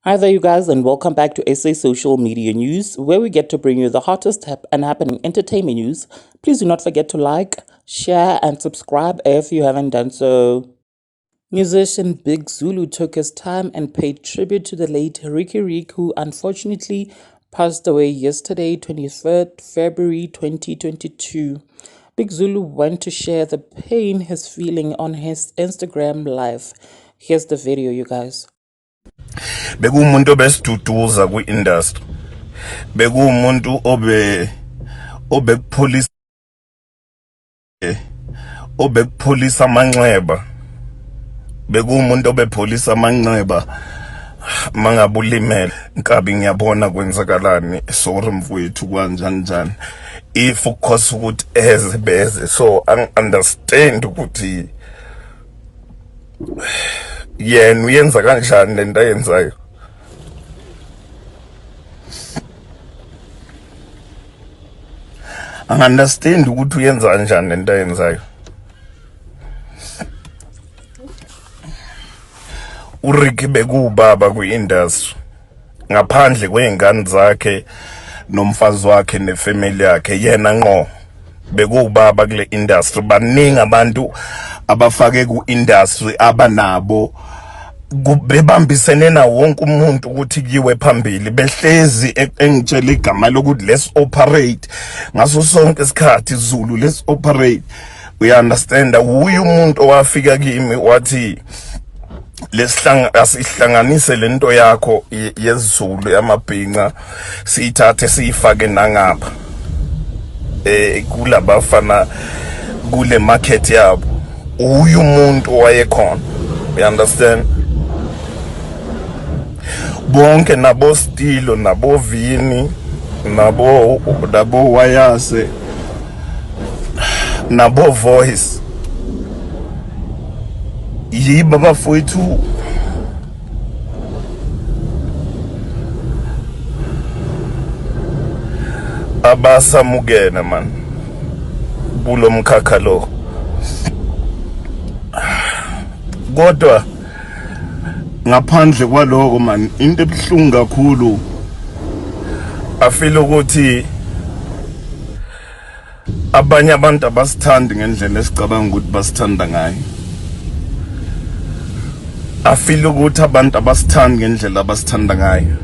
Hi there, you guys, and welcome back to SA Social Media News, where we get to bring you the hottest and happening entertainment news. Please do not forget to like, share, and subscribe if you haven't done so. Musician Big Zulu took his time and paid tribute to the late Riky Rick, who unfortunately passed away yesterday, 23rd February 2022. Big Zulu went to share the pain he's feeling on his Instagram live. Here's the video, you guys. Bekuwumuntu obesiduduza kwi-industry, bekuwumuntu obe obekupholisa obekupholisa amanxeba, bekuwumuntu obepholisa amanxeba mangabe ulimele. Nkabi, ngiyabona kwenzakalani, sorry mfowethu, kanjani njani, if ukhosa ukuthi eze beze. So angi-understand ukuthi yena uyenza kanjani lento ayenzayo. Angi-understand ukuthi uyenza kanjani lento ayenzayo. uRicky bekuwubaba kwi-industry ngaphandle kwey'ngane zakhe nomfazi wakhe nefamily yakhe, yena ngqo bekuwubaba kule industry. Baningi abantu abafake ku-industry abanabo bebambisene nawo wonke umuntu ukuthi kuyiwe phambili, behlezi engitshela igama lokuthi let's operate ngaso sonke isikhathi, Zulu, let's operate, we understand. Uye umuntu owafika kimi wathi lesihlanga asihlanganise lento yakho yesiZulu yamabhinca, siyithathe siyifake nangapha kulabafana kule market yabo. Uye umuntu owayekhona, you understand, bonke nabo Stilo, nabo Vini, nabo Wayase, nabo Voice, yibo abafowethu abasamukela man kulomkhakha lo. Kodwa ngaphandle kwaloko man, into ebuhlungu kakhulu afile ukuthi abanye abantu abasithandi ngendlela esicabanga ukuthi basithanda ngayo. Afile ukuthi abantu abasithandi ngendlela abasithanda ngayo.